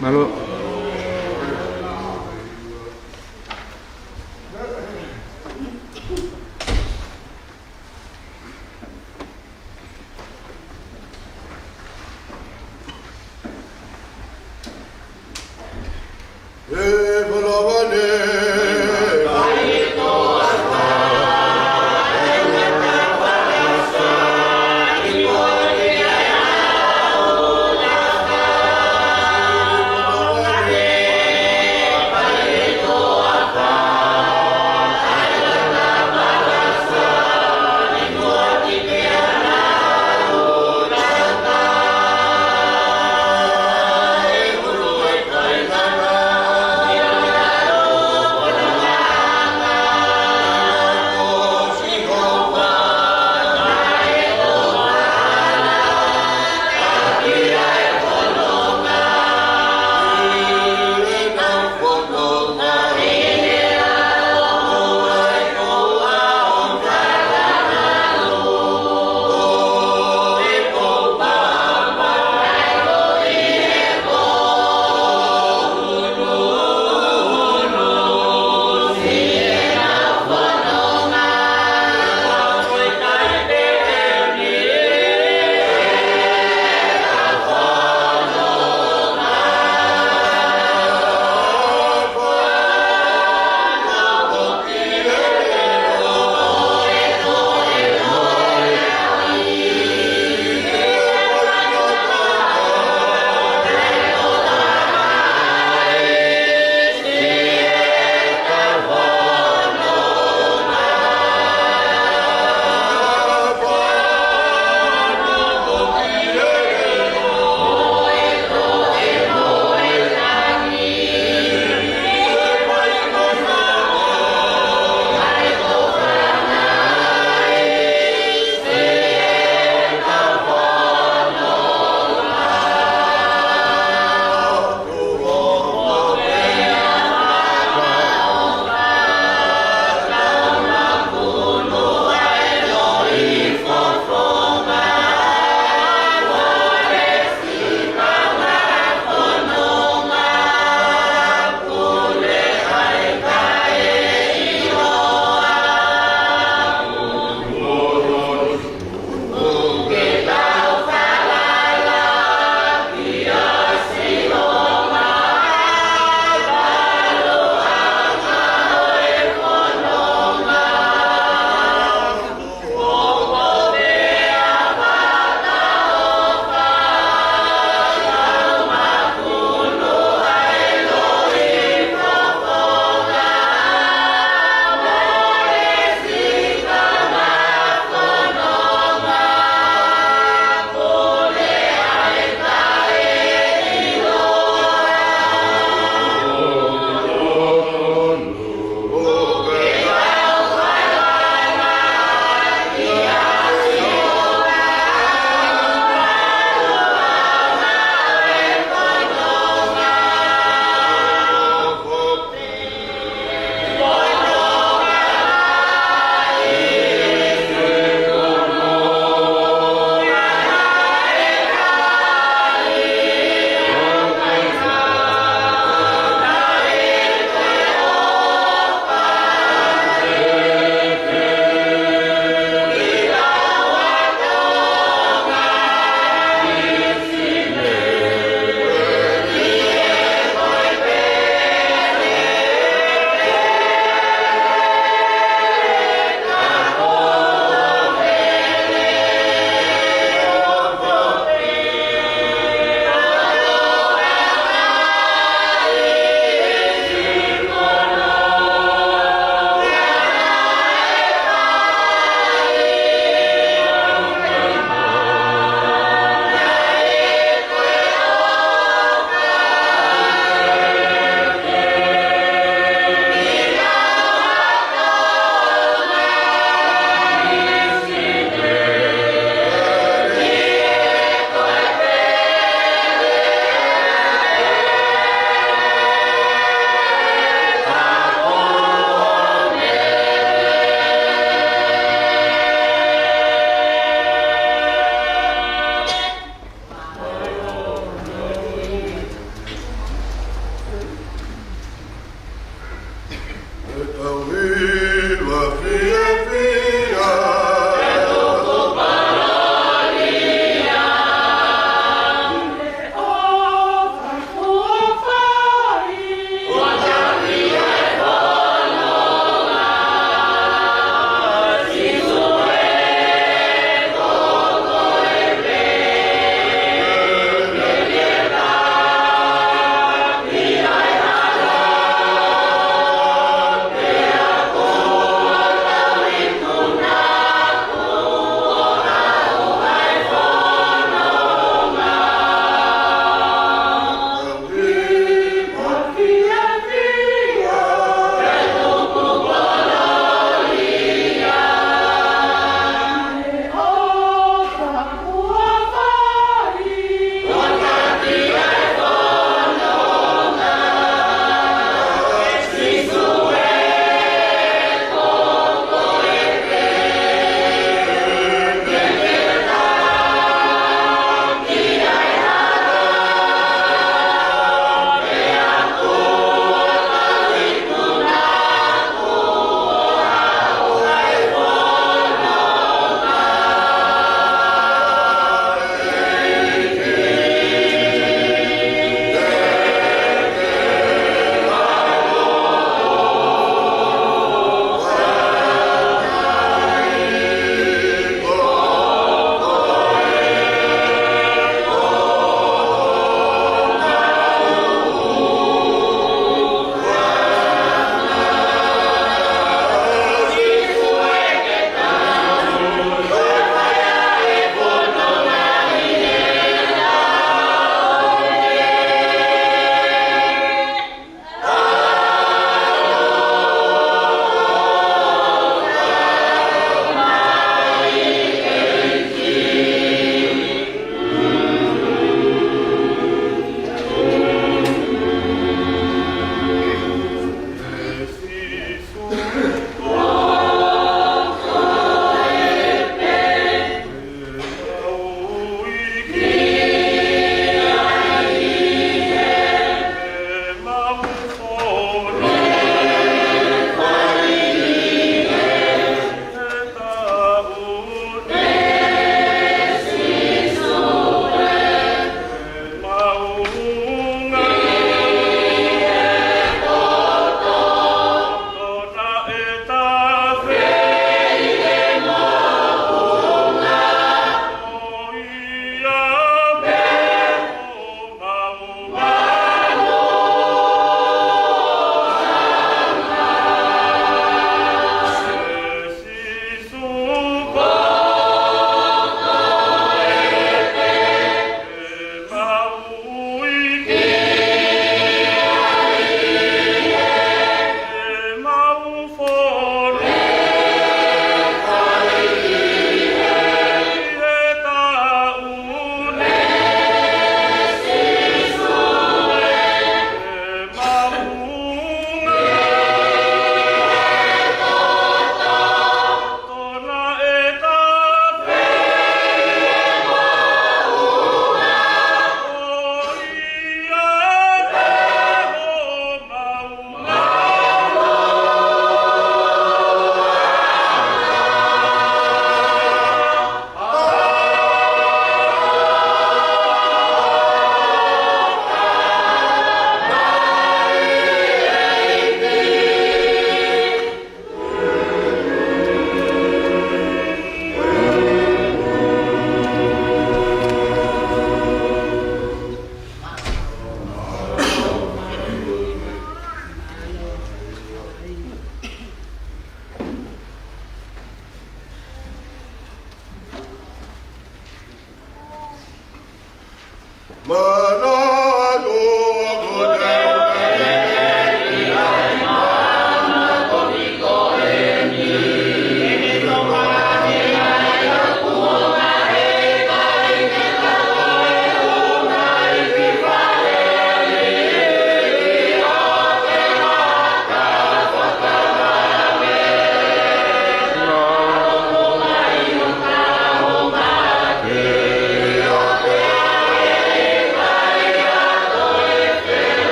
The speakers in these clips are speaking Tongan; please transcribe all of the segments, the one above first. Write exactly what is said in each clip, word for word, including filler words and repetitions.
Mālō.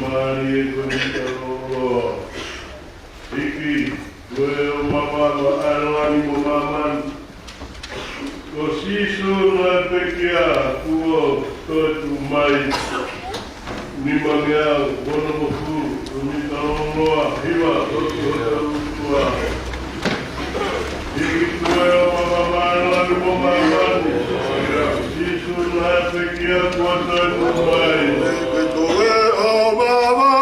Mālie ko e mitaloa. ʻEiki, ko e ʻOtua ʻo māmani mo māmani. Ko Sīsū naʻe pekia kuo toe tuʻu mai. Nimangeau ono mo fulu, ko e mitaloa hiva, ko e ʻOtua. ʻEiki, ko e ʻOtua ʻo māmani mo māmani. Sīsū naʻe pekia kuo toe tuʻu mai. Ko e ʻOtua ʻo māmani.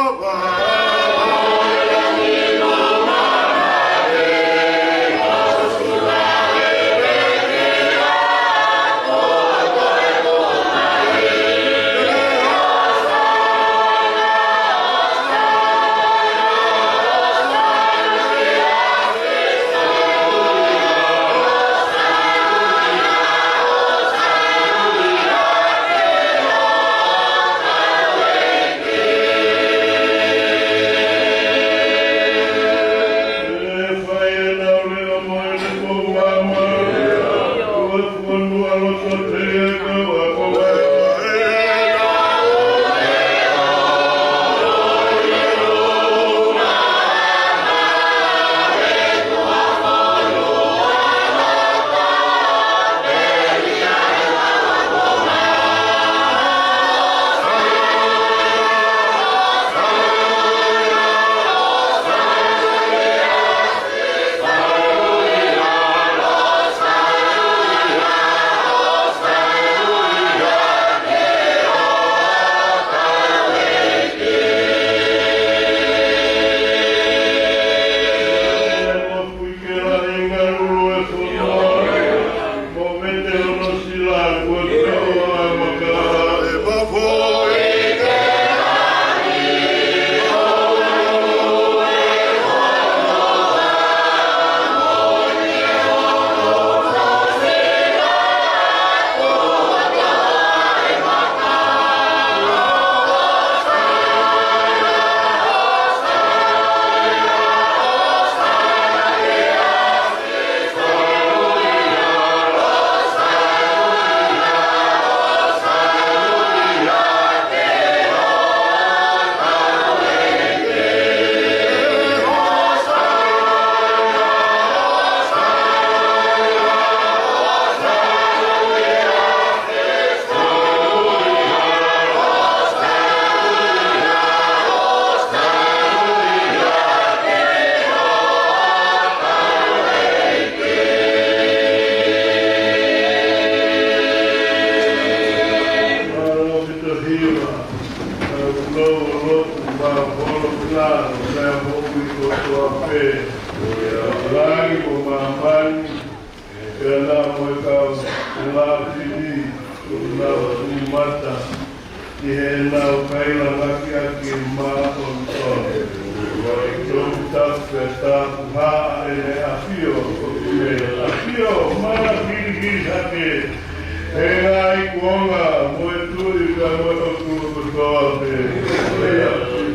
Langi mo māmani, pea naʻa mo e kau lāfili, ʻoku nau tuʻu mata ʻi heʻenau kaila ngaki ʻaki māʻoniʻoni. Toputapu pea tāpuhā ʻEne ʻAfio, ʻEne ʻAfio, mana kilikili hake he ngaahi kuonga mo e tuʻi pea mo e ʻOtua kotoa pē. Pea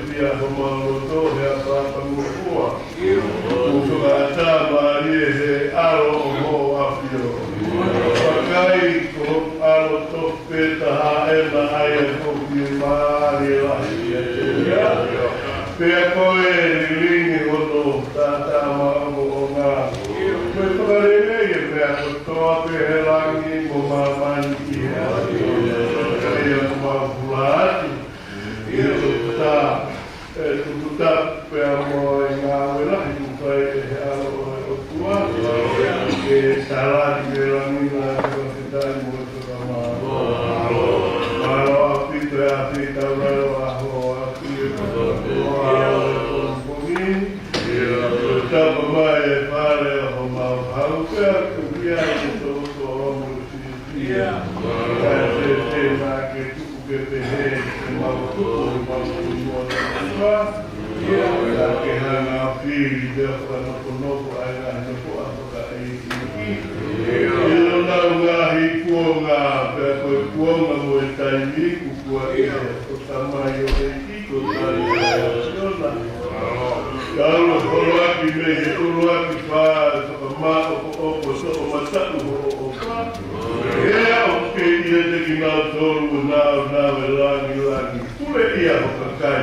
pea homau loto he ʻapāpangofua. Kuo fakaʻatā mālie he ʻAlo ʻo Hoʻo ʻAfio. Vakai ko Hoʻo ʻAlo tofu pē taha ʻena ʻa ia ʻoku fiemālie lahi. Pea ko e lilingi hono taʻataʻa maʻongoʻonga. Ko e fakalelei e meʻa kotoa pē he langi mo māmani ʻi he ʻAfio. Vakai ʻoku mau hula atu ʻi he tuputā, ʻe tuputā pea mo e ngāue lahi kuo fai ʻe he ʻAlo ʻo e ʻOtua. Ke tala ki he langi na ke fakafetaʻi mo e fakamālō. Mālō ʻaupito e ʻAfio ʻi taulalo ʻa Hoʻo ʻAfio ʻi he pongipongi ni. Tapa mai e fale ʻo homau hau pea kukia ke tō tō mo e fiefia. Kae te te na ke tuku ke pehē ke mau tuku mau tuku mo te tuka. Ka ke hanga fili pea fakanokonoko ai ngaahi nofoʻa fakaʻeiki. ʻI honau ngaahi kuonga, pea ko e kuonga mo e taimi kuo ʻoatu ʻe he ʻOtua mai ʻo e ʻEiki ko Taione Siona. Ka ʻuluaki mei he ʻuluaki pā, fakamāʻopoʻopo, soʻomataʻu hoʻo ʻofa. He ʻoku kei ʻiate kinautolu ʻa e nāunau ʻo e langilangi. Pule ia ho kakai.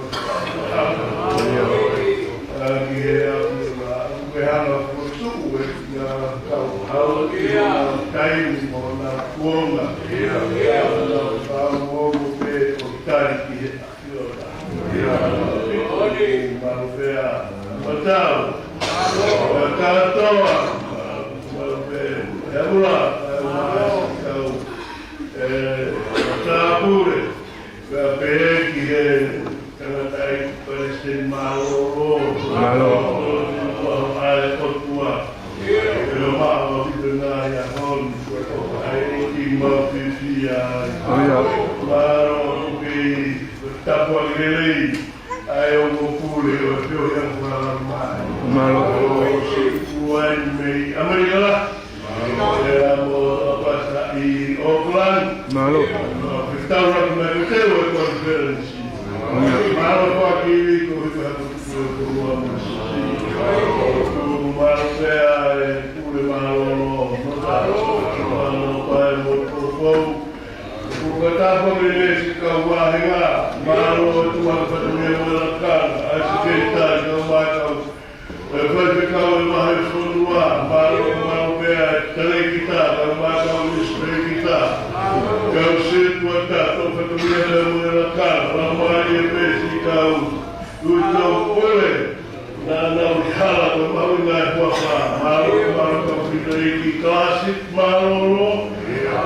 ʻa ki he ʻAfiona, ʻoku ke hanga ʻo fokotuʻu ʻa e ngaahi kau hau, ʻa e taimi mo ʻena kuonga. ʻOku mau ongoongo pē ʻoku tali ki he ʻAfiona. Mālō pē ʻa Matau. Kātoa. Mālō pē. ʻE ʻAula, ʻe ʻAula, kau. ʻE, Tāpule. Pea pehē ki he tangataʻeiki palesiteni mālōlō. Mālō. ʻA e ʻOtua. ʻE lo maʻa ʻaupito ngaahi ʻaho ni, ko e ʻofa ʻa e ʻEiki mau fiefia ai. ʻIo. Mālō ʻaupito, tapu ʻa e lelei ʻa e ongo pule ʻo e feohi ʻa e fala mai. Mālō. ʻO se kuai mei ʻAmelika. ʻE amo ʻa pasa ʻi Auckland. Mālō. Ke tau laku mai ko te ue conference. Mālō. Mālō Foaki Viko, ʻi ka ko te ue ko ua mo sisi. Mālō pē ʻa e pule mālōlō. Mālō pē mo Poupou. Ko ka tapu ke lesi ka wahenga. Mālō ʻOtua ka fatongia mo e lakanga. ʻA e sekelitali ka mai kau ʻe faifekau ʻe mahe fonua, mālō, mālō pē ʻa e talēkita, kau mākau minisitēlēkita, kau setuata, tō fatongia pē mo e lakanga, ʻa mai e pesi kau, ui tau pole, naʻa nau ʻi hala ko e mahuʻinga e huafa, mālō, mālō kau fita ʻEiki kalasi, mālō, Pea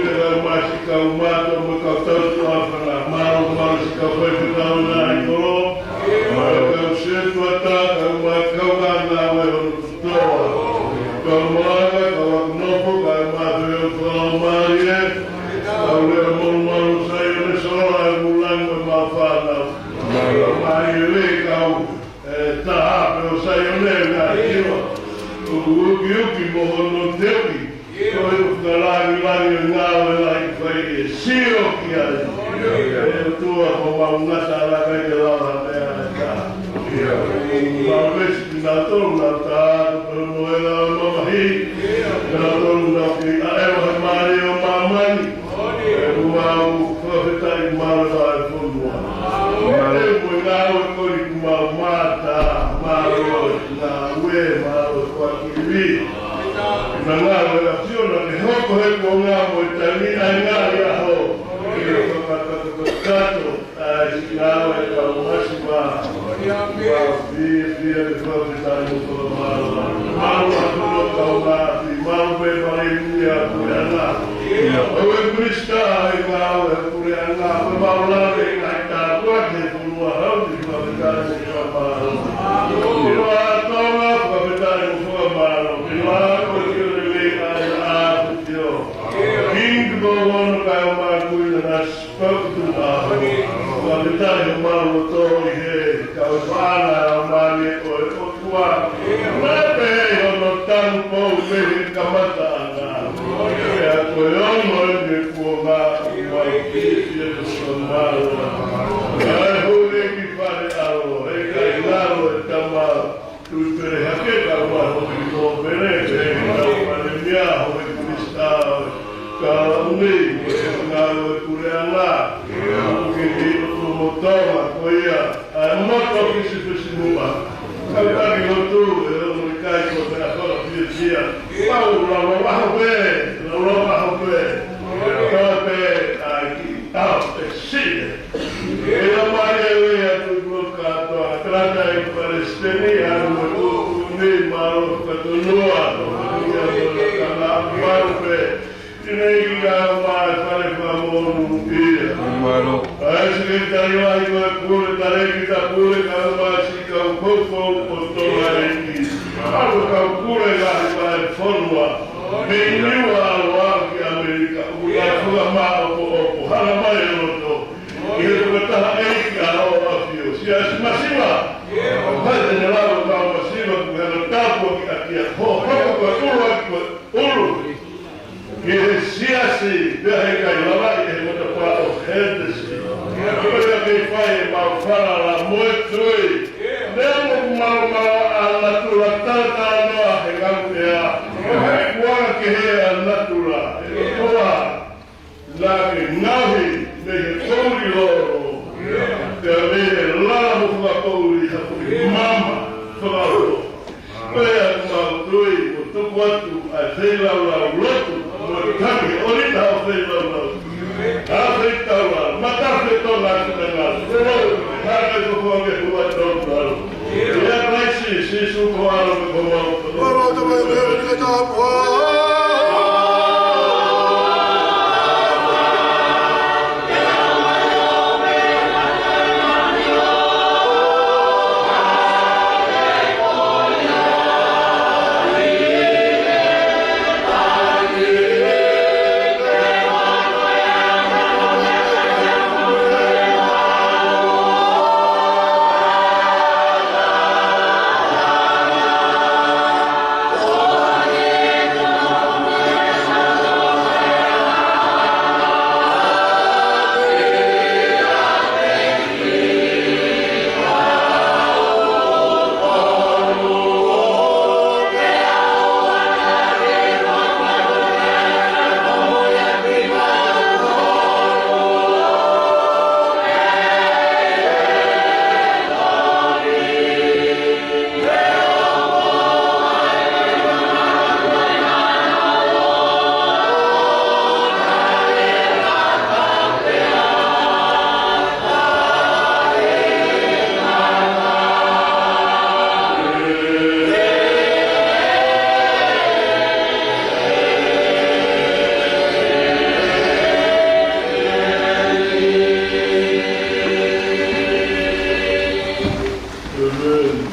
te kau masi kau mato mo kau tau tuafana, mālō, mālō siʻi kau faifekau ʻi he kolo. Mālō kau setuata, kau ma-, kau ngāue hono kotoa. Kau malanga, kau akonofo, kau mafeo fakamālie. Kau lea mo mālō Saione Solola ʻa e mulango ʻo e mau fānau. Mālō. Mālō e kau ʻe taha pē ʻo Saione na iwa. ʻOku ukiuki mo hono teuʻi. Ko e ʻuka langilangi ʻo e ngāue lahi ʻoku fai ʻe sio ki ai. ʻE ʻOtua ko mau ngata ala kai ke lava mea ʻe taha. Mau pesi kinautolu nau tā, ko tonu mo e ngāue mamahi. Kinautolu nau kei ʻaʻeva he mālie ʻo māmani. ʻOku mau fakafetaʻi mālō ʻa e fonua. Mālō. Ko e ngāue ko eni ʻoku mau mata, mālō ngāue, mālō Foaki Viko. Naʻa ngāue ʻa e ʻAfiona ke hoko he kuonga mo e taimi ʻa e ngaahi ʻaho. Ke fakakakato ʻa e ngāue ʻa e kau masiva. Mau fiefia ke fakafetaʻi mo fakamālō. Mālō ʻa e kau ngaahi, mālō pē Palēmia, Puleʻanga. ʻIo. ʻO e Minisitā ʻi he ngāue ʻa e Puleʻanga, ko e mau lave ʻi he ngaahi tāpuaki ʻa e fonua hau ni fakafetaʻi mo fakamālō. ʻIo. Ko e ʻAtonga fakafetaʻi mo fakamālō. Ke lava ko e kio lelei ʻa e ʻAfio. King ko ono kai o mākui na nasi. Fakafetaʻi mo mālō tō ʻi he kau fānau ʻa e mālie ʻo e ʻOtua. Naʻe pehē ʻi hono tanupou mei he kamataʻanga. Pea ko e ono eni e kuonga ʻoku mau fiefia mo fakamālō. Naʻe hū leva ki fale ʻalo, ʻe ʻikai ngalo e tama. Tui pele hake kau mai hoʻi mo pele, pele kau Palēmia, hoʻi Minisitā, ka uni, ngāue Puleʻanga, ʻoku ke kei ʻotu mo Tonga, ko ia, ʻa e moto ki si pesi muʻa. Kau taki lotu, ʻe ono ʻikai ko te a fakafiefia. Pau, lau lau ʻaho pē, lau lau ʻaho pē. Kau pē, ʻai ki, ʻau, ʻe sile. ʻE la mai e lea, Mālō. ʻA e Sekelitali Lahi ko e Pule, Talēkita Pule, kae ʻumaʻā siʻi kau koukou ʻo Tonga ni. ʻA e kau pule lahi ʻo e fonua. Mei Niua ʻalu ki ʻAmelika, ʻoku na fua maʻopoʻopo, hanga mai e loto. ʻI he tokotaha ʻeiki ʻa Hoʻo ʻAfio, Siasi Masiva. ʻO hai te ne lava ʻo tau masiva, ko e hanga tāpuakiʻi ʻaki ʻa Hoʻo hoko ko e ʻuluaki ko e ʻulu. Ki he siasi, pea heʻikai lava ʻi he matapā ʻo Hētesi. Ko ia ke fai ʻemau falala mo e tui. Neongo ʻoku maomaoa ʻa natula, talatalanoa he ngaluʻea. Ko e kuonga kehe ʻa natula. ʻE ʻOtua, naʻa ke ngaohi mei he poʻuli lolo. Pea mei he lala mo fakapoʻuli ha poʻuli mama. Fakaʻofoʻofa. Ko ia ʻoku mau tui ʻo tuku atu ʻa e feilaulau lotu, mo e taki ʻo lita ʻo feilaulau. ʻA e feitaulau, matafe tona atu na ngalo. Ko lau, hana i ko koa ke hua tau tau. Ia Kalaisi, Sīsū ko alo me ko mau. Ko lau tama i me o ni ka tau. ʻĒmeni.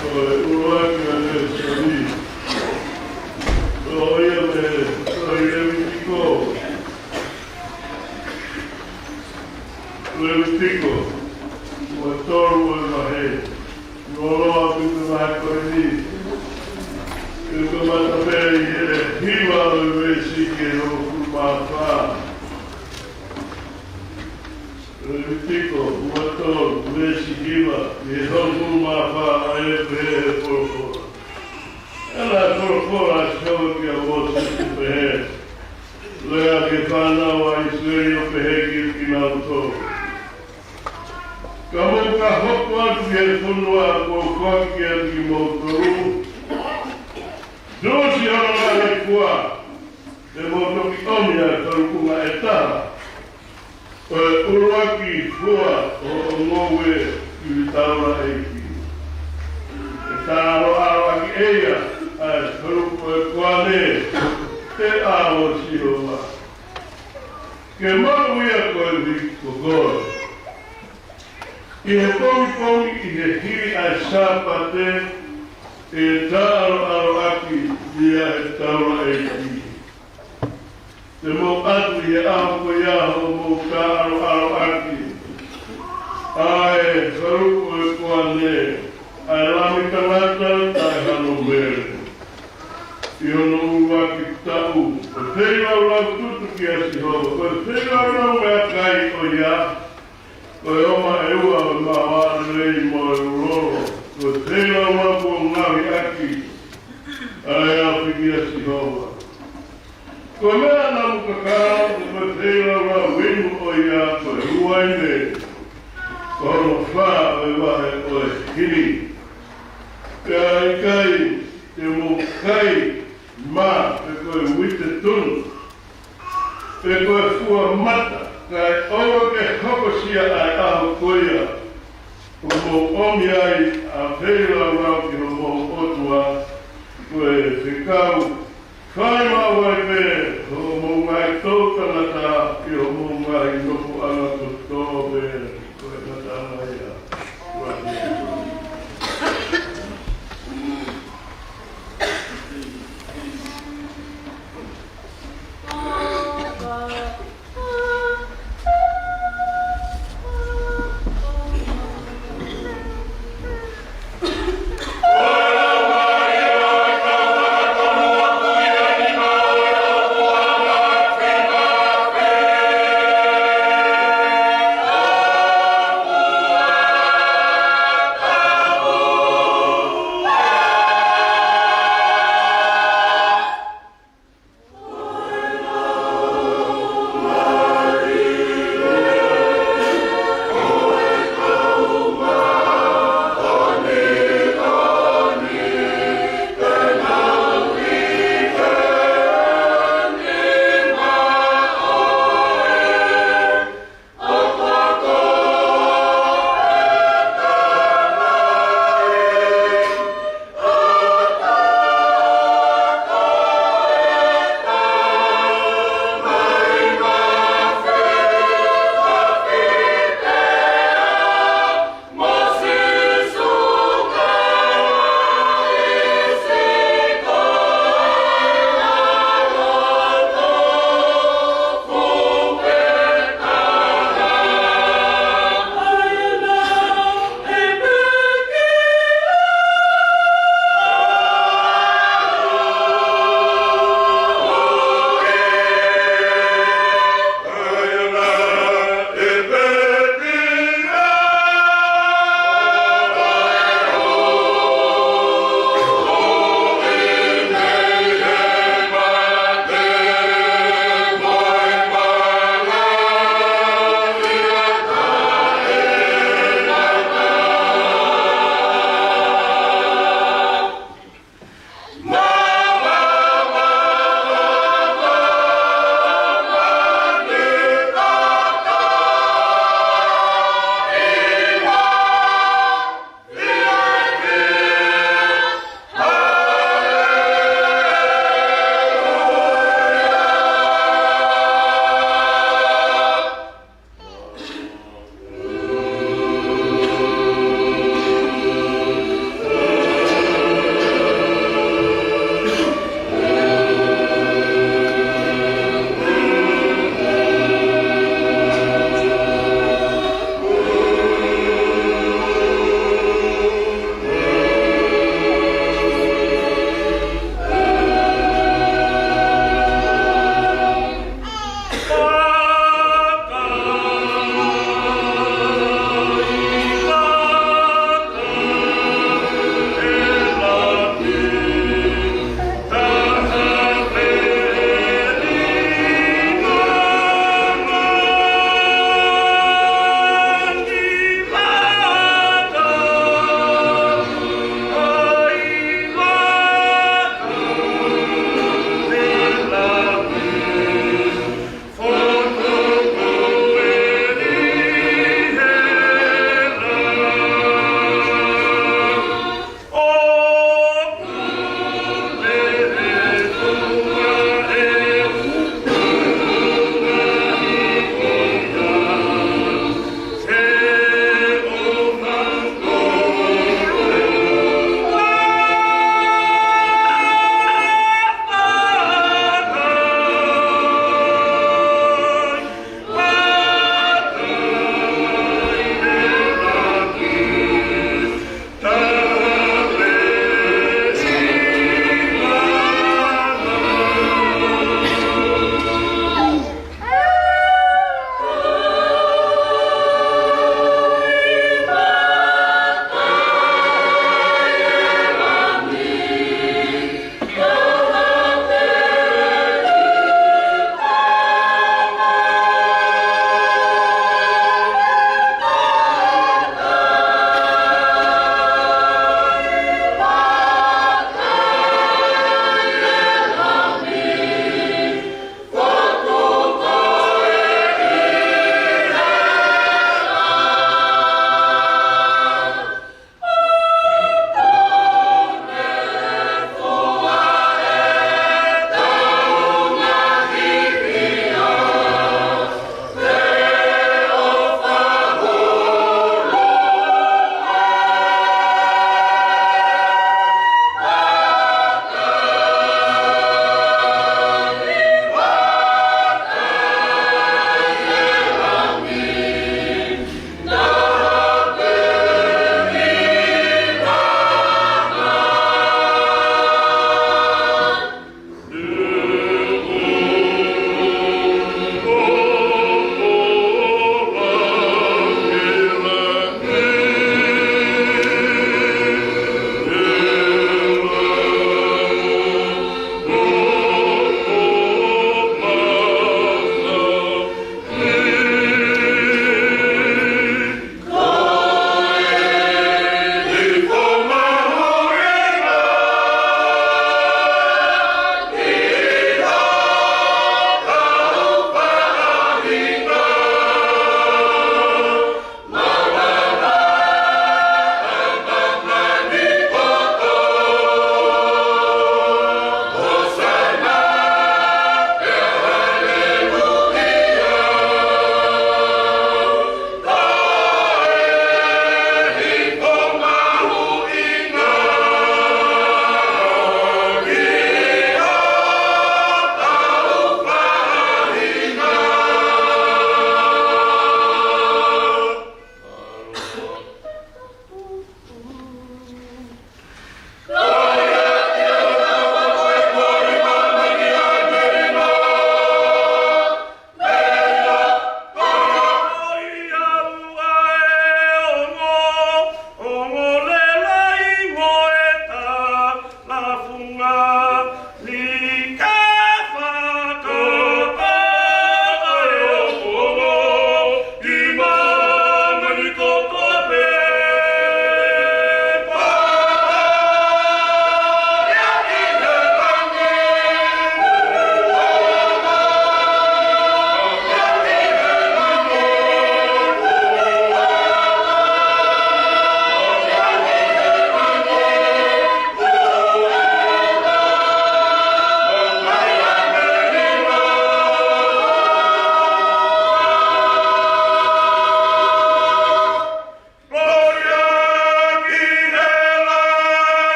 Ko e ʻuluaki ʻa e lēsoni. Ko ia mei he tohi Levitiko. Levitiko, ua tolu ʻo e vahe. Loloa ʻaupito ʻa e vahe ko eni. ʻOku kamata pē ʻi he hiva ʻo e veesi ki he hongofulu mā fā. Levitiko, ua tolu, veesi hiva, ki he hongofulu mā fā, ʻa ia ʻoku pehē ʻe he folofola. ʻA e folofola ʻa Sihova kia Mōsese ʻo pehē, Lea ki he fānau ʻa ʻIsileli ʻo pehē kiate kinautolu, Ka mou ka hoko atu ki he fonua kuo u foaki kiate kimoutolu, tuʻusi hono ngaahi fua, te mou toki ʻomi ʻa e falukunga ʻe taha ʻo e ʻuluaki fua ʻo hoʻo ngoue ki he taulaʻeiki. ʻE taʻaloʻaloʻaki ʻe ia ʻa e falukunga ʻo e koane, ʻe ʻa ʻo Sihova. Ke maʻu ia koeʻuhi ko koe. ʻI he pongipongi ʻi he hili ʻa e Sāpate, ʻe taʻaloʻaloʻaki ia ʻe he taulaʻeiki. Te mou ʻatu ʻi he ʻaho ko ia hoʻomou taʻaloʻaloʻaki ʻa e falukunga ʻo e koane, ʻa e lami tangata taʻe hano mele, ʻi hono ʻuluaki taʻu, ko e feilaulau tutu kia Sihova, ko e feilaulau meʻakai ko ia, ko e oma ʻe ua ʻo e maoa lelei mo e ʻū lolo, ko e feilaulau kuo ngaohi ʻaki ʻa e afi kia Sihova. Ko e meʻa namu kakano, ko e feilaulau inu ʻo ia ko e uaine, ko hono fā ʻo e vahe ʻo e hili. Pea ʻikai te mou kai mā, pe ko e uite tunu, pe ko e fua mata, kae ʻoua ke hokosia ʻa e ʻaho ko ia ʻoku mou ʻomi ai ʻa e feilaulau ki homou ʻOtua, ko e fekau Kae maʻu ai pē hoʻomou ngaahi toʻutangata ʻi hoʻomou ngaahi nofoʻanga kotoa pē. Ko e ngataʻanga ia.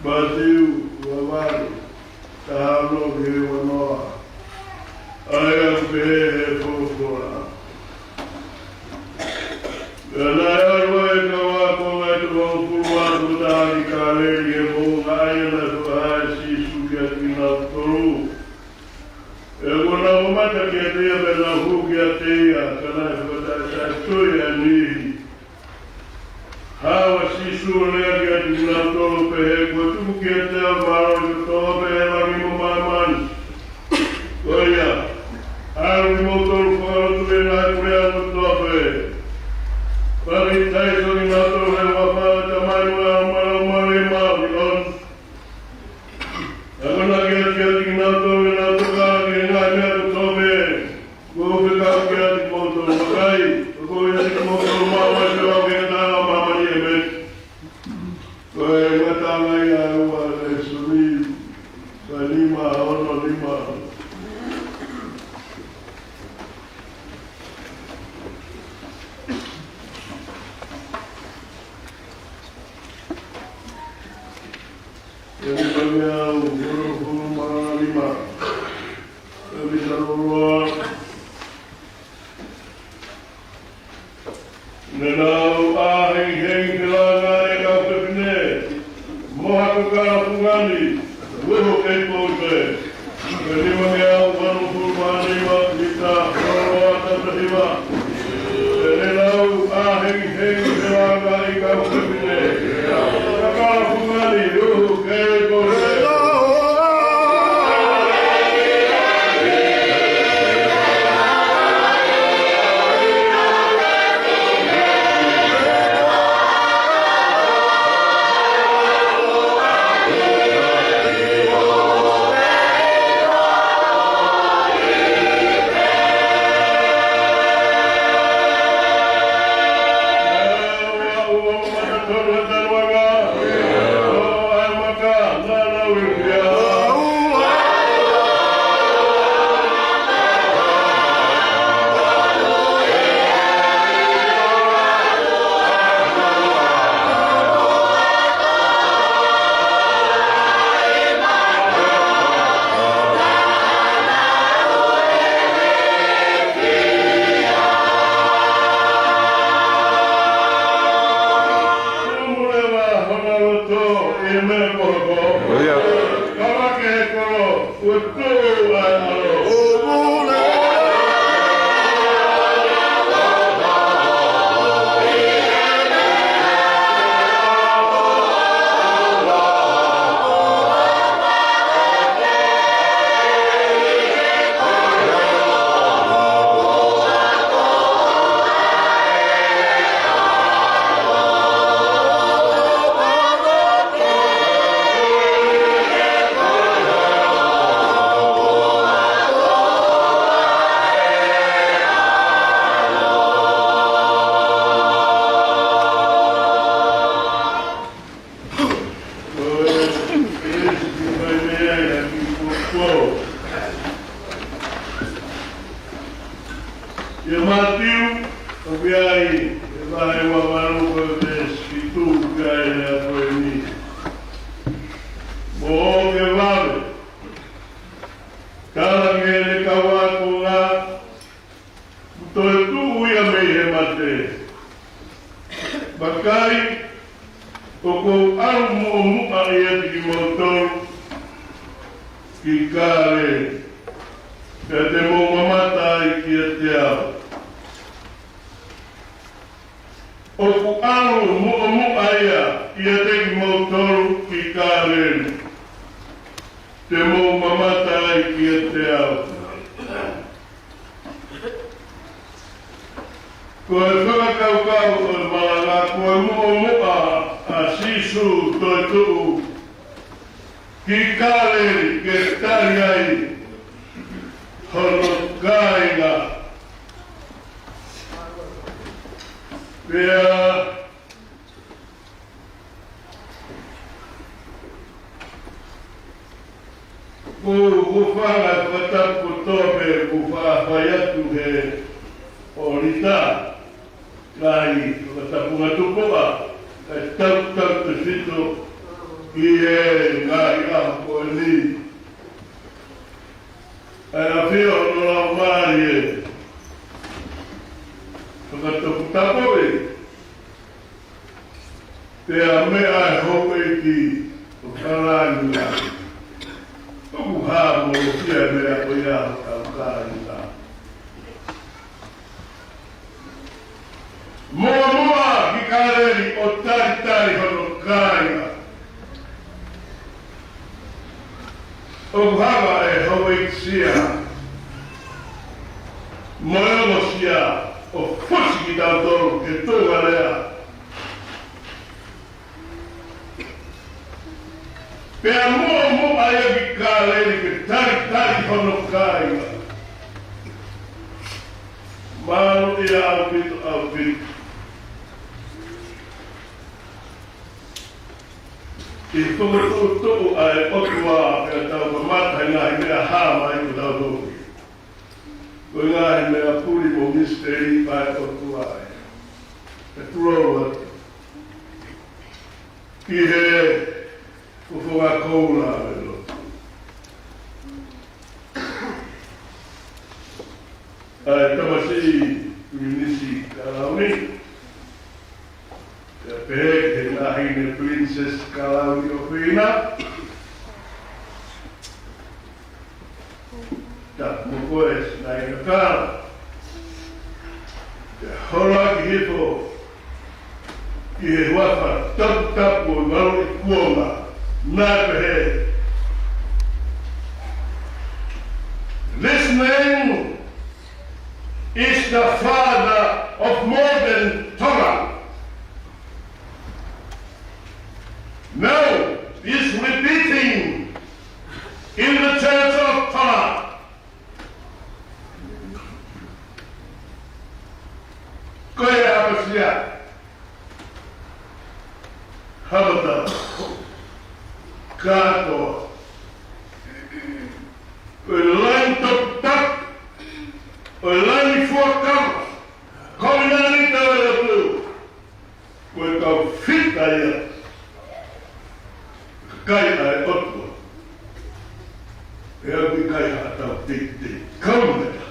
Mātiu ua valu, taha ono ki he ua noa. ʻA ia ʻoku pehē ʻe he folofola: Pea naʻe ʻalu ʻa e kau ako ʻe toko hongofulu mā taha ki Kāleli, ʻi he moʻunga ʻa ia naʻe fakahā ʻe Sīsū kiate kinautolu. Pea kuo nau mamata kiate ia, pea nau hū kiate ia, ka naʻe fakataʻetaʻetui ʻa e niʻihi. Haʻu ʻa Sīsū ʻo lea kiate kinautolu ʻo pehē, Kuo tuku kiate au mālohi kotoa pē ʻi he langi mo māmani. Ko ia, ʻalu kimoutolu ʻo fakalotu ʻi he ngaahi puleʻanga kotoa pē, papitaiso kinautolu ʻi he huafa ʻo e Tamai mo e ʻAlo mo e Laumālie Māʻoniʻoni, akonaki atu kiate kinautolu ke nau tokanga ki he ngaahi meʻa kotoa pē kuo u fekau kiate kimoutolu. Vakai, ʻoku ou ʻiate kimoutolu maʻu ʻa e ʻaho ki he taʻengata ʻo māmani ʻe mei. Ko e ngataʻanga ia ʻa e ua lēsoni, ko e nima ono nima. Ko e nima mea ʻo e hongofulu mā nima. Ko e mita loloa. Naʻa nau ʻā hengihengi felāngaʻi ʻa e kau fefine, mo ha kau kalapu fungani, ʻo uho kei poupou. Ko e nima mea ʻo e hongofulu mā nima, mita loloa taha hiva. Naʻa nau ʻā hengihengi felāngaʻi ʻa e kau fefine, mo ha kau kalapu fungani, ʻo uho kei poupou. Mule wa hona loto e me ko ko. ʻIo. Kala ke kolo, utu a alo. ʻIa Mātiu, ʻoku ʻi ai e vahe ua valu ko e veesi fitu, ʻoku ʻi ai e lea ko eni: Mou ō ke vave, tala ki heʻene kau ākonga, kuo toetuʻu ia mei he mate. Vakai, ʻoku ou ʻalu muʻomuʻa ʻiate kimoutolu ki Kāleli, pea te mou mamata ai kiate au. ʻOku ʻalu muʻomuʻa ia ʻiate kimoutolu ki Kāleli, te mou mamata ai kiate au. Ko e fakakaukau ʻo e malanga, ko e muʻomuʻa ʻa Sīsū toetuʻu ki Kāleli ke tali ai hono kāinga. Pea ko e hūfanga e fakatapu kotoa pē kuo fai atu he ʻōlita, ngaahi fakatapu ngā tupoa, kae tautautefito ʻI he ngaahi ʻaho ko eni, ʻa e ʻafio hono Laumālie fakatoputapu, pea meʻa ʻa e houʻeiki ʻo Kalani, ʻoku hā mo e fie meʻa ko ia ʻo Kalani. Muʻomuʻa ki Kāleli ʻo talitali hono kāinga. ʻOku hanga ʻe he houʻeiki sia mo e ongo sia ʻo fusi kitautolu ki he tuʻunga lea. Pea muʻomuʻa ia ki Kāleli ke talitali hono kāinga. Mālō ia ʻaupito, ʻaupito. ʻI he fokotuʻutuʻu ʻa e ʻOtua pea tau kamata he ngaahi meʻa hā mai ko tau toki. Ko e ngaahi meʻa puli mo misiteli ʻa e ʻOtua ē. ʻE tulou atu ki he fofonga koula ʻo e lotu. ʻA e tamasiʻi Pilinisi Kalauni, pea pehē ki he Naʻahine Pilinisesi Kalauni ʻofeina, tapu mo koe Sinaina Kala. Pea holoki hifo ki he huafa toputapu ʻo e Valu ʻi Kuonga, naʻe pehē: This man is the father of modern Tonga. Now is repeating in the Church of Tonga. Ko e ʻapasia, hapata, kātoa, ko e laine toputapu, ko e laine fuakava, ko e laine tau atu. Ko e kau fita ia kakai ʻa e ʻOtua. ʻE au ki kai haʻatau teitei kauneka.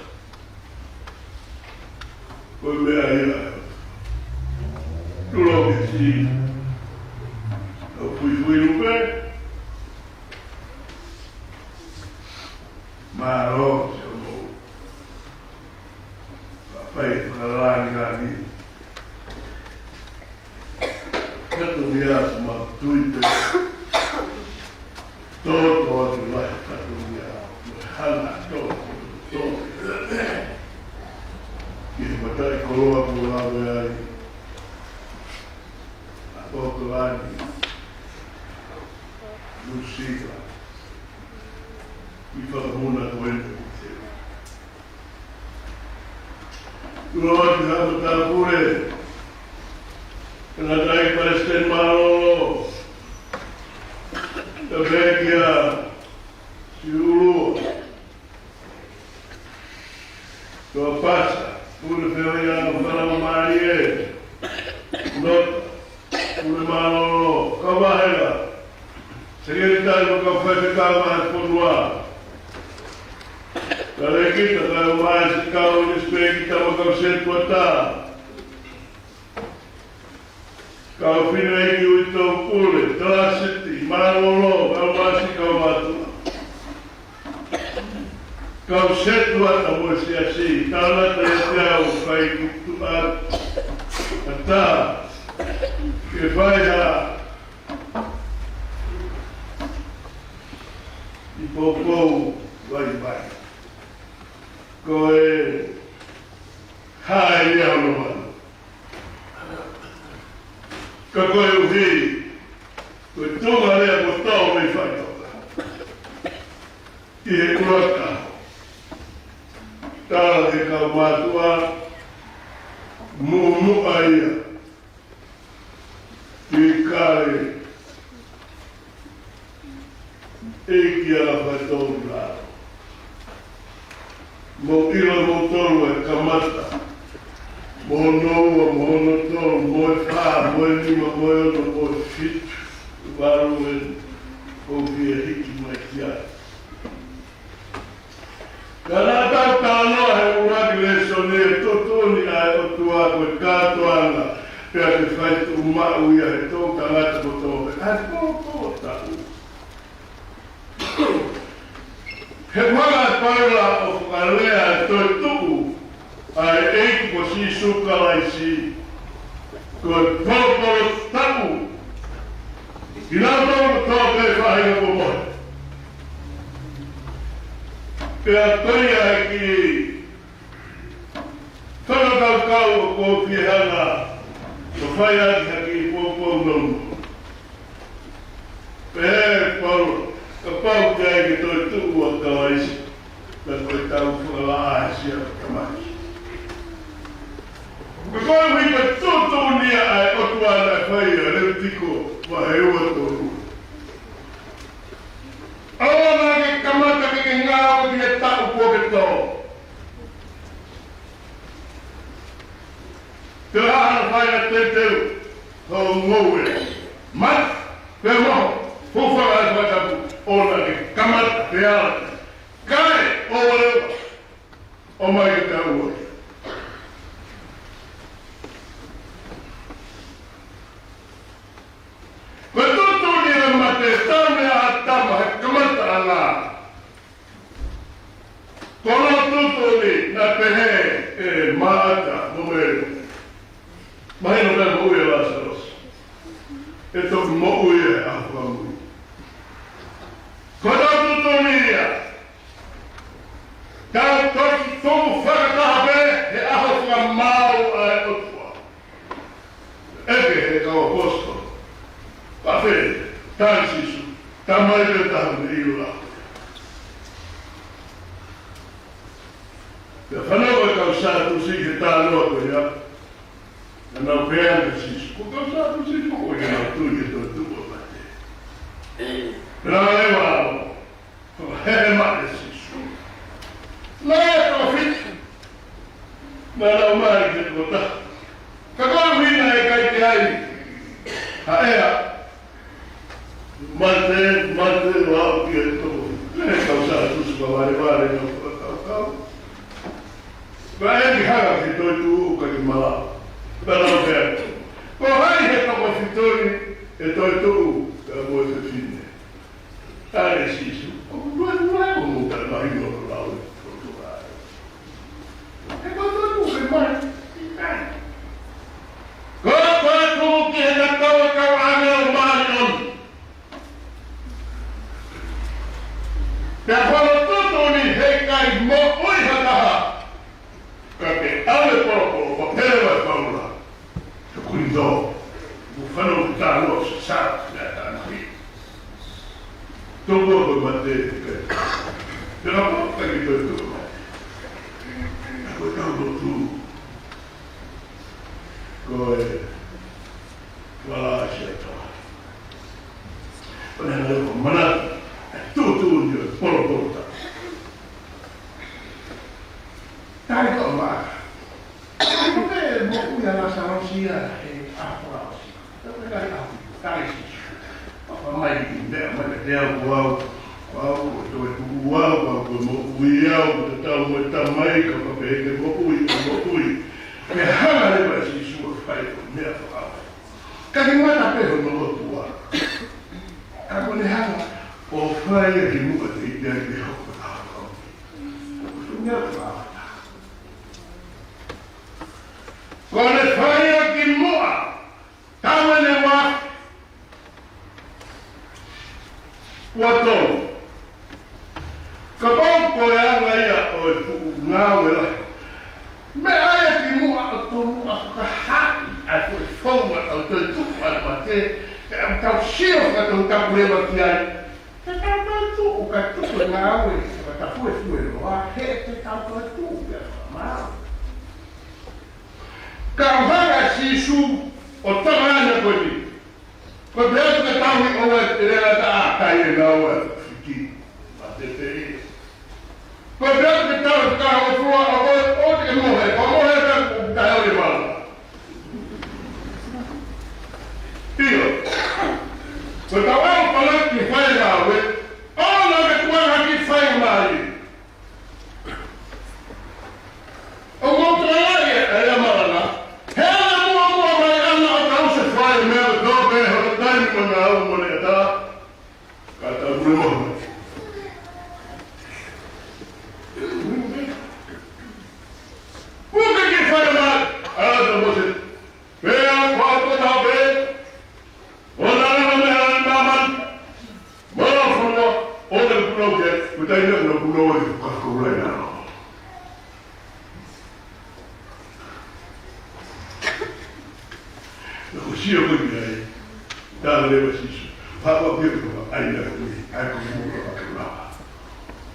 Ko e meʻa ia ʻa e ʻOtua. Tulou ke si. Tau fuifui lupe. Mālō, siʻo mou. Fakalāngilangi. Kātoa ia ʻoku mau tui pē. Tōtōatu lahi kātoa ia. Mo e hanga tōtō ki he mataʻikoloa kuo lave ai ʻa ʻOkalani, Nuʻusila, ʻi he fakamuna ko eni ʻo Nuʻusila. Tulou atu ki he haʻa matāpule, tangataʻeiki palesiteni mālōlō, tapu ki he siʻi ʻUlua, Tuʻapasa, pule feohi ʻa e Fakalāngilangi, Nota, pule mālōlō, kau vahela, sekelitali mo e kau faifekau ʻa e fonua, talēkita, kau māʻoniʻoni, kau nisipeikita mo e kau setuata, kau fineʻeiki uitou pule, talāsiti mālōlō, kau māʻoniʻoni, kau mātuʻa, kau setuata mo e siasi, talangata ʻiate au, fai kutuʻa ata, ke fai ha ʻi poupou vaivai. Ko e hā ia hono manu? Ka koeʻuhi ko e tuʻunga lea kuo tō mei faʻitoka ʻi he ʻuluaki ʻaho, tala ki he kau mātuʻa, muʻomuʻa ia ki Kale, ʻEiki ʻa e Faitō Lalo. Mou ʻilo moutolu e kamata, mo hono ua, mo hono tolu, mo e fā, mo e nima, mo e ono, mo e fitu. Valu ē ʻoku fie hiki mai ki ai. Ka naʻa tau talanoa he ʻuluaki lēsoni ʻe tuʻutuʻuni ʻa e ʻOtua ko e kātoanga, pea ke fai tuʻumaʻu ia he toʻutangata kotoa pē, ʻa e poupou taʻu. He ʻoku hanga ʻe Paula ʻo fakalea e toetuʻu ʻa e ʻEiki ko Sīsū Kalaisi ko e poupou taʻu kinautolu kotoa pē faʻahinga kuo mohe. Pea ko ia e kiʻi fakakaukau ʻoku ou fie hanga ʻo fai ʻaki ha kiʻi poupou nounou. Pehē ʻe Paula, kapau ʻoku ʻikai ke toetuʻu ʻa Kalaisi, naʻa ko e tau fakalaʻā ʻa e siasi ʻo e tamaki. Ko e koeʻuhi ko e tuʻutuʻuni ia ʻa e ʻOtua naʻe fai ʻia Levitiko vahe ua tolu. ʻAua naʻa ke kamata ke ke ngāue ki he taʻu kuo ke tō. Te u hanga ʻo fai ha teuteu hoʻo ngoue. Mate, pea moho, hūfanga he fakatapu, ʻoua naʻa ke kamata pea kae ʻoua leva ʻo mai ke tau ua. Ko e tuʻutuʻuni ʻa e mate, tau meʻa ʻa ʻĀtama he kamataʻanga. Ko hono tuʻutuʻuni naʻe pehē ʻe Maʻata mo Mele, mahino pē moʻui ʻa Lāsalosi, ʻe toki moʻui ia he ʻaho fakamui. Ko hono tuʻutuʻuni ia, tau toki tuʻu fakataha pē he ʻaho fakamaau ʻa e ʻOtua. ʻEke he kau ʻaposetolo, pea pehē, tali Sīsū, tamai pē taha me iu la. Pea fanongo e kau Sātusi he talanoa ko ia, naʻa nau pehē ange kia Sīsū, ko e kau Sātusi ko ē ʻoku ʻikai ke nau tui ki he toetuʻu ʻa e mate. Pea leva ʻo fakahehema ʻe Sīsū. Naʻe toko fitu naʻa nau ʻomai ki he toko taha. Ka koeʻuhi naʻe ʻikai ke ai ha ʻea, mate, mate, ʻo aʻu ki he toko fitu. Pea kau Sātusi fakavalevale ʻenau fakakaukau. Ka ʻoku ʻikai ke hanga ki he toetuʻu ʻo ʻikai ke malava. Pea nau pehē, ko hai he toko fitu ni ʻe toetuʻu, pea mo e fefine? Tali ʻe Sīsū, ʻoku tuʻu atu ai ʻo mou talamai ʻo lau e ʻOtua. He ko e toetuʻu ke mai, ʻikai. Ko e toetuʻu ki he ngataʻanga ʻo e kau ʻāngelo māʻoniʻoni. Pea ko hono tuʻutuʻuni he ʻikai moʻui ha taha ka ke ʻave e polopolo, ko pele wa Paula. He ko e ʻuhinga, ʻoku fanongo ki he talanoa ʻo Sāsā, ki he tamai. Toko ko e mate ke kai. Te ka po ka ke toe toko mai. Ko e tau lotu. Ko e wala sia toa. Ko e hanga ʻo manatu e tuʻutuʻuni ʻo e polopolo taʻu. Tali ko ma. Ko e moʻui ʻa Lāsalosi ia he ʻaho fakaʻosi. Ko e kai ʻaho, kai Sīsū. Papa mai ki meʻa mai ka te au ko au. Ko au ko e toetuʻu au, ko au ko e moʻui au, ko e tatau mo e Tamai, kapau pehē ke moʻui, ʻe moʻui. Pea hanga leva ʻe Sīsū ʻo fai ko e meʻa fakaʻosi. Ka ke mata pē hono lotua. Ka ko ʻene hanga ʻo fai ia ki muʻa teitei ke hoko ʻa e ʻaho. Ko e meʻa fakaʻosi. Ko ʻene fai ia ki muʻa, talu ʻene ua, ua tolu. Kapau ko e anga ia ʻo e fuʻu ngāue lahi, meʻa ia ki muʻa ʻo tomuʻa fakahaaʻi ʻa e foʻi founga ʻo e toetuʻu ʻa e mate, pea ʻoku tau sio fakatoutaku leva ki ai. Te tau toetuʻu ka tuku e ngāue, fakatapu e fueloa, he te tau toetuʻu pea fakamaau. Ka ʻoku hanga ʻe Sīsū ʻo tala ʻa e meʻa ko eni. Ko e pehē atu ke tauhi ʻoua ʻe lea taʻa kai e ngāue ʻa e fiti. Mate pē ia. Ko e pehē atu ke tauhi ka ʻoua ʻe fua ʻa koe ʻo te ke mohe, ko e mohe ka ʻoku taʻeʻaonga e vala. ʻIo. Ko e tau au pala ki fai ngāue, ʻoua naʻa ke tuʻu ange ki fai mai. ʻOku ou tala ia, ʻe ia malanga, he ʻoku muʻomuʻa mai ʻana ʻo tau se fai meʻa, tō pē hono taimi mo e ngāue mo e ʻatā, ka tau pule mo. Puke ki fai mai, ʻa ia tau mo se. Pea ko e kota pē, ʻo na lava mei ai māmani, mālō fonua, ʻo na pulau ke, ko e taimi na pulau ai, ka ko e ʻuhinga ia. Na ko sio ko ia ai, tala leva Sīsū, papa pia ko ai na ko ai, ai ko mo ka ko lava.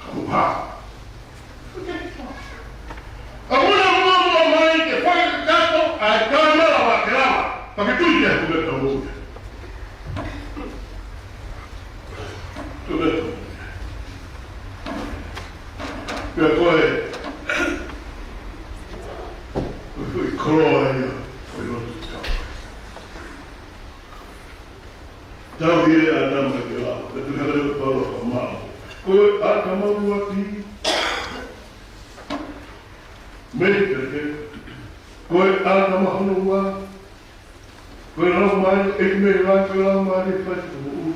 Ka mo ha. ʻOua naʻa muʻomuʻa mai ke fakakakato ʻa e kāmela ʻa ke lava, pea ke tui ki he kume tau mo ia. Kume tau mo ia. Pea ko e, ko e koloa ia, ko e lotu tau. Tau ia ʻa e ʻatama ke lava, ka tu hara e palo ka mao. Ko e ʻatama ʻuluaki. Mei te ke. Ko e ʻatama hono ua. Ko e lau mai, e me la, ko e lau mai, e fai ko u.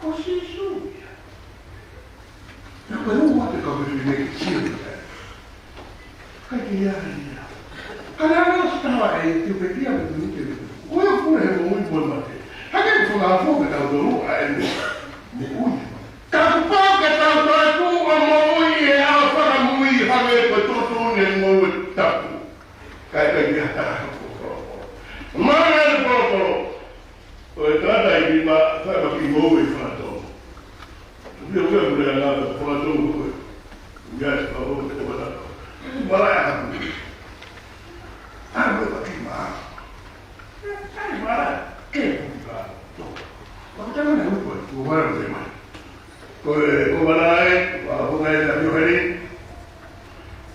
Ko Sīsū ia. Pea ko e ʻuhinga te ka me fine ke sio ia. Kai ke ia ia. Ka na no stava e te pe ia me tu ke. Ko e ʻuhinga he moʻui mo e mate. Hake ko la fo ke tau tolu a e me. Moʻui. Ka kuo pau ke tau tolu ʻo moʻui he ʻao fakamoʻui hake ko e tuʻutuʻuni e moʻui tapu. Kai kai ia ta. Mana e polopolo. Ko e tangata i lima, fai ma ki moʻui fanato. Pea ʻoku ʻi ai e anga ʻo e fanato ko ē. ʻOku ʻi ai e fakaʻofoʻofa ko e fanato. Mara e hapū. ʻA e ʻoua ki mā. ʻAi mara. Ke ʻoua ki mā. Ko e tangata ʻoku ʻi ai e fanato. Ko e, ko e mara e, ʻoku ʻi ai e fanato heni.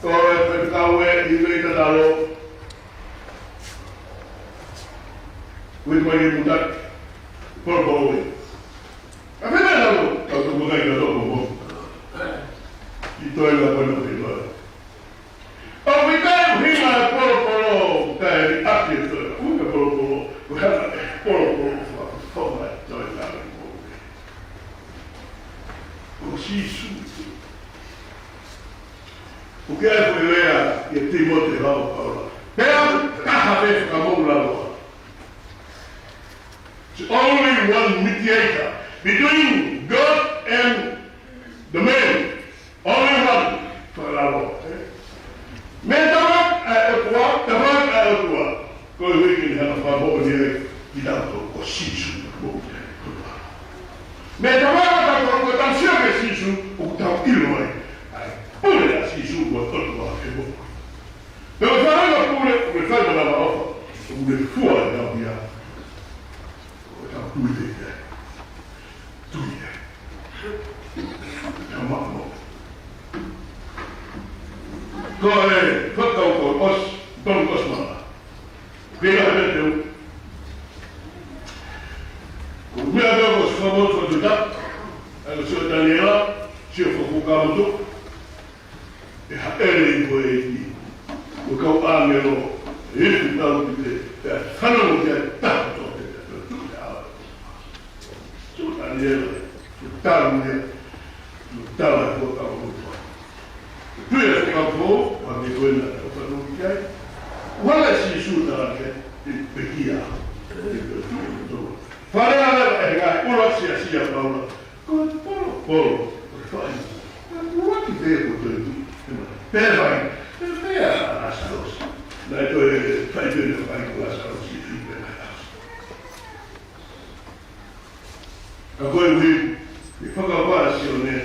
Ko e faifekau ē, ʻi he tatalo. Ui mai e muta. Polopolo ē. ʻA pena e lalo, ka ko e kai ka toko mo. ʻI toe la ko e no ke loa. ʻOku ʻikai ʻuhinga e polopolo, ka e ʻi ake toe. ʻUhinga e polopolo, ko e hanga e polopolo, fa, fa, fa, toe la ko e mo. Ko Sīsū. ʻOku ʻi ai e foʻi lea ʻia Tīmote lau ʻa Paula. Pea ka ha te ka mo la loa. It's only one mediator between God and the man. Only one. Fakalaloa. Meʻa taha ʻa e ʻOtua, taha ʻa e ʻOtua. Ko e uike ni hanga fakamoʻoni ai kitautolu ko Sīsū. Meʻa taha ʻa e ʻOtua, ko e tau sio ki he Sīsū, ʻoku tau ʻilo ai. ʻA e pule ʻa Sīsū ko e ʻOtua he moʻui. Pea ko e fānau pule, ko e fānau lava ʻofa, ko e fua e ngāue ia. Ko e tau pule ia. Tui ia. Ia mamo. Ko e fakau ko os, tau os mama. Pea he teu. Ko e meʻa ko os famo ko tuta. Ai ko sio Taniela, sio ko ko kamoto. ʻE haʻele ʻi ko e ʻEiki. Ko e kau ʻāngelo, ʻe ʻi tau ki te, te fanongo ki ai taha to te te te te awa. Sio Taniela, sio Taniela, sio Taniela ko e kau ʻāngelo. Tui e kau fō, ʻa me ko e na, ko e fanongo ki ai. Ua le Sīsū tala ke, ʻe pekia. Fale ala e ngaahi ʻuluaki siasi ʻa Paula. Ko e polopolo, ko e fai. Ko e ʻuluaki pē ko e toe tu. Pea fai. Pea fai ʻa Lāsalosi. Naʻe toe fai pē naʻe fai ko Lāsalosi, fai pē naʻe Lāsalosi. Ka ko e ui, ʻi he fakapā ʻa Sione.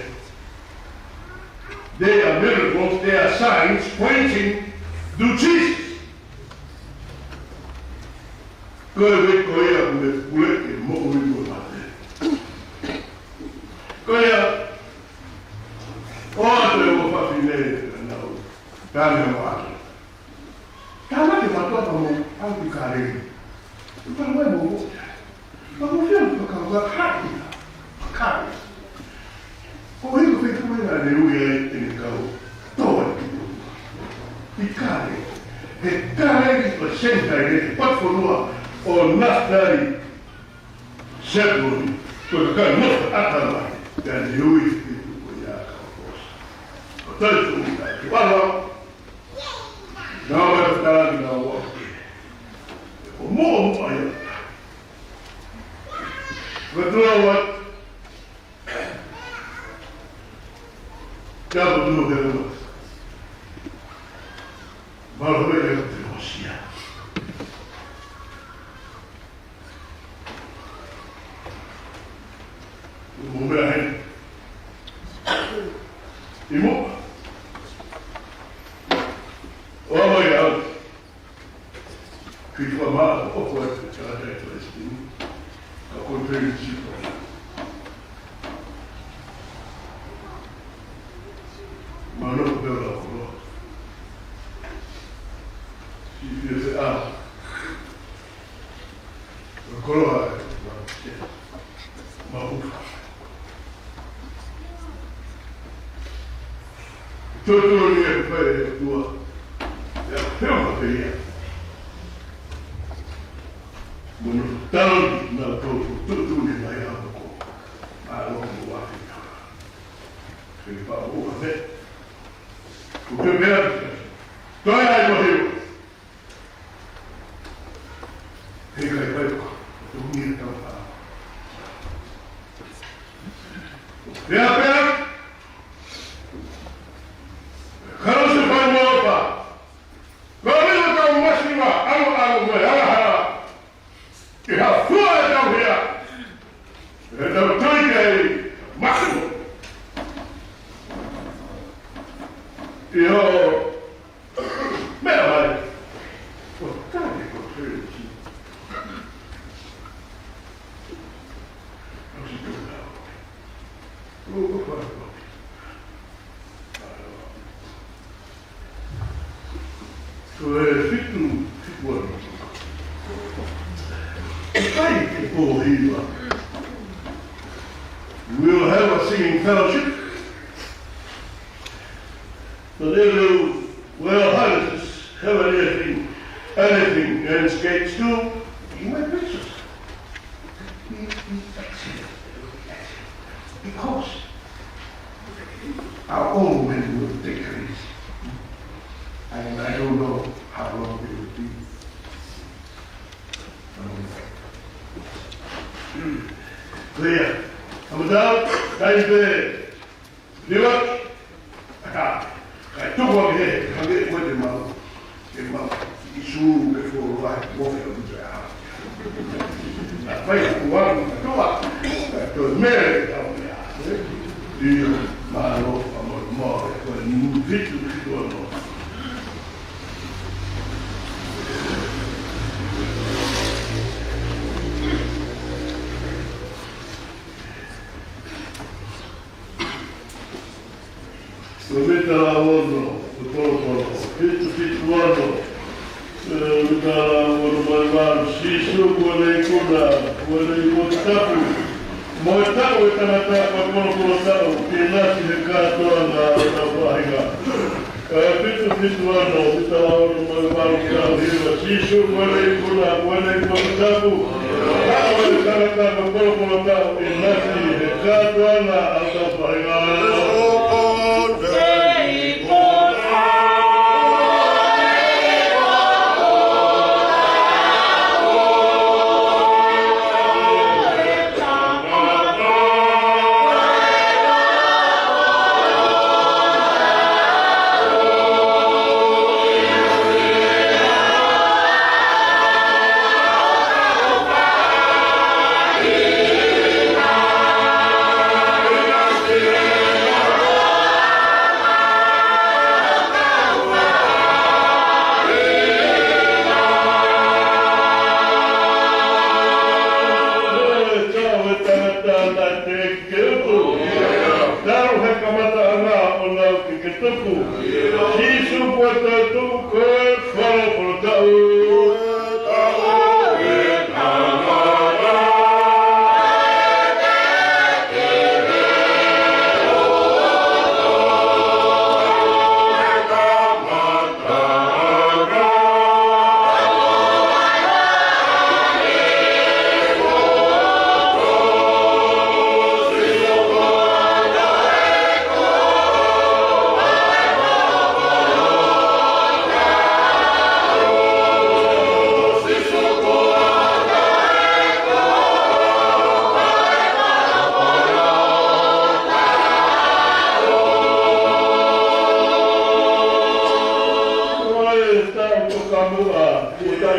They are miracles, they are signs pointing to Jesus. Ko e ui ko ia ʻoku ne pule ke moʻui mo mate. Ko ia, ʻoku ʻi ai e ʻū fafine, nau, tane mo ake. Tama ke matua pa mo, au ki kare. Upa mo e mo mo. Pa mo fia mo ka ka Naʻa ne ui ai ʻene kau, toa ki Tonga. ʻI Kaleli, he Kaleli ko Senitaile, he potu fonua ʻo Nafitali, Sepuloni, ko e kakai nofo ʻatamai, pea ne ui ʻe he fitu ko ia ʻa Kaposa. ʻO tali tuʻu ʻi ai, ʻo ala, naʻa ʻo mai ʻo tala ki naua. ʻO moʻomoʻa ia. Ko e tuʻu atu, Kia ʻapo tunu ke ua. Mālō e te mosia. Mo mea heni. ʻI muʻa. ʻO ʻomai au. Ki fua mā, ʻo fua te tangata e Palesitini. Ka ko e Palesitini. Mano ko te la ko. Si fia se a. Ko la ma. Ma ufa. Totonu ia ke fai e ʻOtua. Ia pea ma pea ia. Mo no tau na tau totonu ia mai a ko. A lo mo wa fika. Ke pa o a fe. Ko ke mea. Toi ai mo hiu. He kai kai ka. Tō mia tau pa. Pea pea. Kalo se fai mo pa. Kalo se tau masiva, alo alo mo e hala hala. Ke ha fua e tau hea. E tau toi kai. Masimo. Io. Meʻa mai. ʻO tali ko Filipi. ʻO si tau tau. ʻO ko fai ko. Ko e fitu, fitu ua. Kai ke pō hiva. We'll have a singing fellowship. But they will, well, how does this have anything, anything against Gates too? He might reach us. Be, be excellent. Because our own will, will decrease. And I don't know how long it will be. Um, Leah, I'm down. Time there. Liwa. Aka. Kai tuku ake he, hake ko te mau. Ke mau. Isu ke fo vai mo ke uta. A pai a kuaru ka toa. Ka to mere ka mea. Io, mālō, amo mo, ko e fitu, fitu ono. Ko e mita ono, ko e polo polo, fitu fitu ono. Ko e mita ono mai valu, Sīsū kuo ne ikuna, kuo ne ikuta tapu. Mo e taʻu e tangata ko e polo polo taʻu, ke nasi he kātoanga ʻo e tau faʻahinga. Ko e fitu fitu ono, mita ono mai valu, tau hiva, Sīsū kuo ne ikuna, kuo ne ikuta tapu. Taʻu e tangata ko e polo polo taʻu, ke nasi he kātoanga ʻo e tau faʻahinga. Tau he kamataʻanga ʻo nau ke ke tuku. Sīsū kuo toetuʻu ko e polo polo taʻu.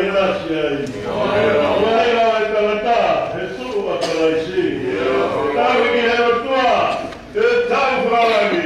Nasi ai. Ua hela e tangata, he tuʻu ʻa Kalaisi. Tau ki he ʻOtua, ʻe tau fakalangi.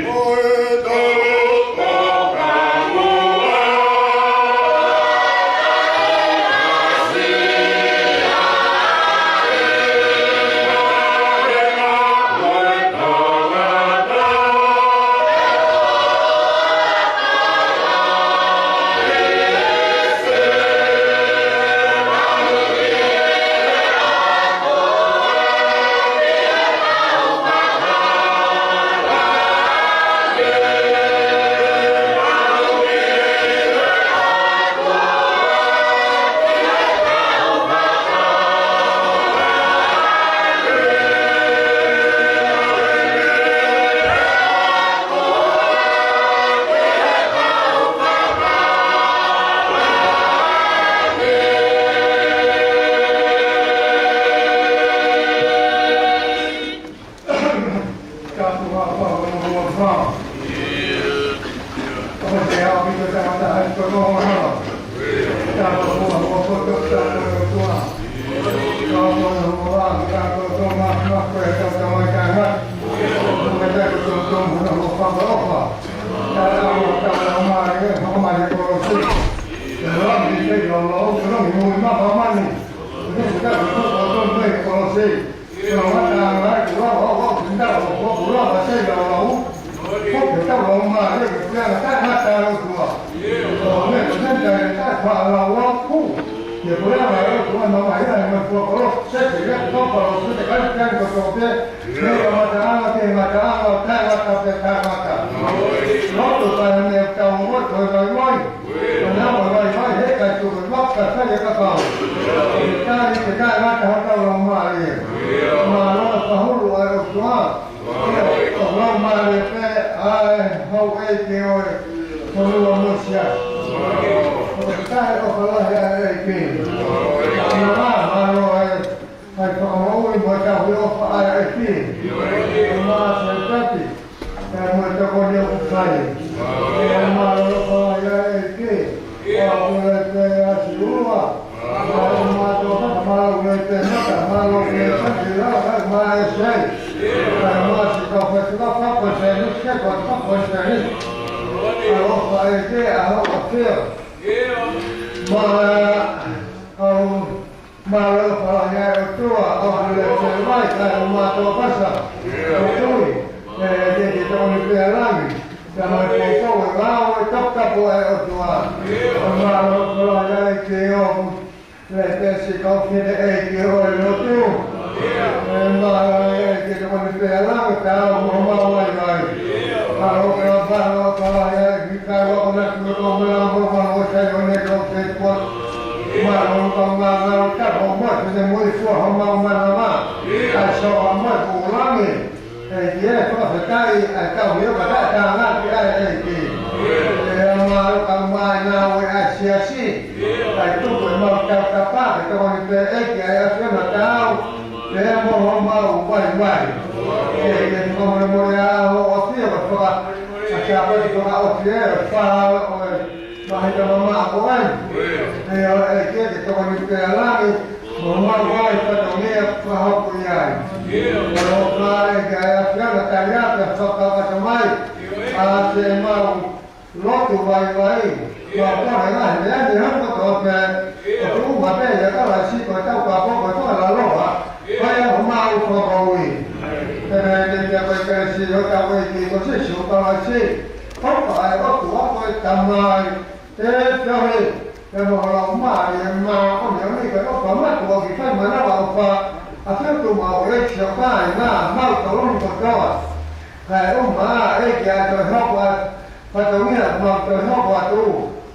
Mālō e pahulu ʻa e ʻOtua. ʻOku laumālie pē ʻa e houʻeiki ʻo e fonua Mōsaia. ʻOku ʻikai ʻofa lahi ʻa e ʻEiki. Mālō, mālō e fai fakamoʻui mo e tauhi ʻofa ʻa e ʻEiki. Mālō e tapi. Kae mo e tokoni ʻoku fai. Mālō ʻofa lahi ʻa e ʻEiki. ʻOku le pē ʻa Siua. Mālō mātou fakamālō le pē mata. Mālō le pē sila. Kae mo e sei. Kae mo e si kau fai fika fakapoini se ni. Ke kau fakapoini se ni. Mālō ʻofa ʻEiki ʻa hoʻo ʻafio. Mālō au Mālō ʻofa lahi ʻa e ʻOtua, ʻoku le pē vai, kae ʻumaʻā ʻa Pasa, ʻo tui, ʻe, ke ke tokoni pē ʻa langi, kae mo e poupou ʻa e ngāue toputapu ʻa e ʻOtua. Mālō ʻofa lahi ʻa e ʻEiki ʻoku le pē si kau fefine ʻeiki ʻo e lotu. ʻE, mālō ʻa e ʻEiki tokoni pē ʻa langi, kae ʻumaʻā ʻa e vaivai. Mālō ʻofa, mālō ʻofa lahi ʻa e ʻEiki kae ʻoua ʻoku na kumi ko mena mo mālō ʻofa ʻa e ʻOtua ʻi heʻene kau fepua. Mālō ʻoku ngalo tapu mo e fefine mo e fua homau manava. ʻA e soa mo e pulangi. ʻEiki ē, fakafetaʻi ʻa e tauhi ʻoku taʻetānaki ʻa e ʻEiki. ʻE mālō ka mai nā ue ʻa e siasi. ʻA e tuku ʻemau tautapa ke tokoni pē ʻEiki ʻa e ʻAfiona tau. Pea mo homau vaivai. ʻEiki ē, fakamolemole ʻa hoʻo ʻafio ka faka-, ʻa Sāpate fakaʻosi ē, fā ʻo e mahina mamaʻo ko eni. ʻE ʻoua ʻe ke ke tokoni pē ʻa langi, mo mau ai fatongia fakahoko ʻi ai. Mo ʻofa ʻEiki ʻa e ʻAfiona tali atu ʻa e fakakakato mai. ʻA te mau lotu vaivai. Mau kole ngaahi meʻa ni hoko tō pē. ʻOku tuʻu maʻu pē ʻia Kalaisi ko e tau ka poko tō la loa. Ko ia homau fakamoʻui. Pea mo e ʻEiki ko e Kalaisi ʻo tau ʻEiki ko Sīsū Kalaisi. Ko e ʻOtua ko e Tamai. ʻE Tamai, pea mo e Laumālie Māʻoniʻoni, ko e ʻofa mātuʻaki fai manavaʻofa, ʻa e ʻOtua mau ʻEiki ʻo kāinga, mau tolongi kotoa. Kae ʻumaʻā ʻEiki ʻa e toe hoko atu, fatongia mau toe hoko atu,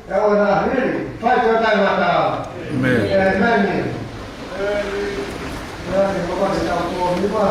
ʻe ʻoua naʻa hili, fai toe taʻengata. ʻĒmeni. ʻĒmeni. ʻĒmeni. Ko e tau ko niva.